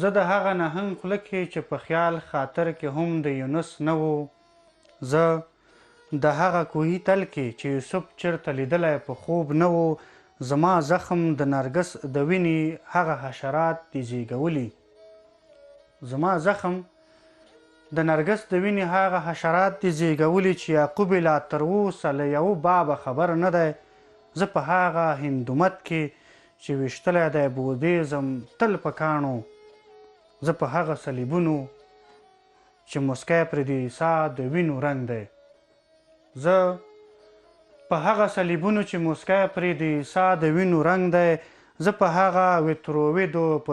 زه د هغه نهنګ خوله کې چې په خیال خاطر کې هم د یونس نه و، زه د هغه کوهي تل کې چې یوسف چرته لیدلی په خوب نه و، زما زخم د نرګس د وینې هغه حشرات دي زیږولي، زما زخم د نرګس د وینې هغه حشرات دي زیږولي چې یعقوب یې لا تر اوسه له یوه بابه خبر نه دی. زه په هغه هندومت کې چې ویشتلی دی بودیزم تل په کاڼو، زه په هغه صلیبونو چې موسکی پرې د عیسی د وینو رنګ دی، زه په هغه صلیبونو چې موسکی پرې د عیسی د وینو رنګ دی، زه په هغه وترویدو په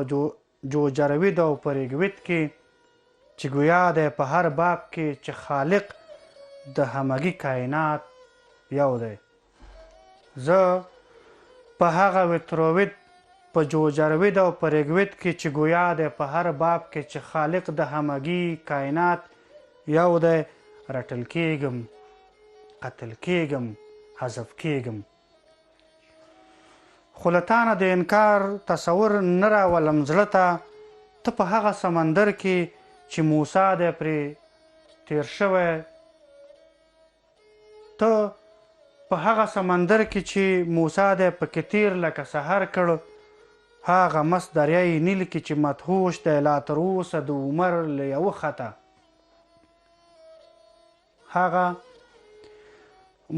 جوجروید او په ریګوید کې چې ګویا دی په هر باب کې چې خالق د همګي کائنات یو دی، زه په هغه وتروید په جوجروید او په ریګوید کې چې ګویا دی په هر باب کې چې خالق د همګي کائنات یو دی، رټل کیږم، قتل کیږم، حذف کیږم، خو له تانه د انکار تصور نه راولم زړه ته. ته په هغه سمندر کې چې موسی دی پرې تیر شوی، ته په هغه سمندر کې چې موسی دی پکې تیر لکه سحر کړ، هغه مست دریای نیل کې چې مدهوش دی لا تر اوسه د عمر له یوه خطه، هغه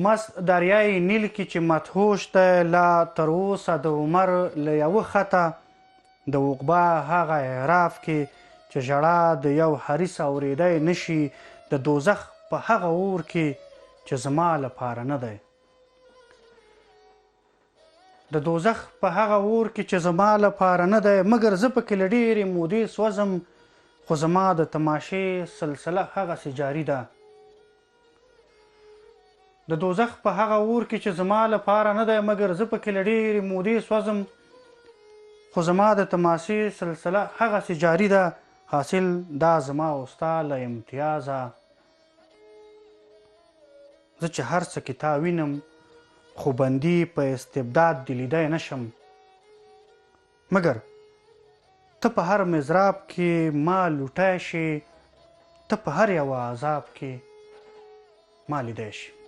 مست دریای نیل کې چې مدهوش دی لا تر اوسه د عمر له یوه خطه، د عقبا هغه اعراف کې چې ژړا د یو حریص اورېدی نشي، د دوزخ په هغه اور کې چې زما لپاره نه دی، د دوزخ په هغه اور کې چې زما لپاره نه دی، مګر زه پکې له ډېرې مودې سوځم، خو زما د تماشې سلسله هغسې جاري ده. د دوزخ په هغه اور کې چې زما لپاره نه دی، مګر زه پکې له ډېرې مودې سوځم، خو زما د تماشې سلسله هغسې جاري ده. حاصل دا زما او ستا له امتیازه، زه چې هر څه کې تا وینم خو بندي په استبداد دې لیدی نه شم، مګر ته په هر مضراب کې ما لوټی شې، ته په هر یوه عذاب کې ما لیدی شې.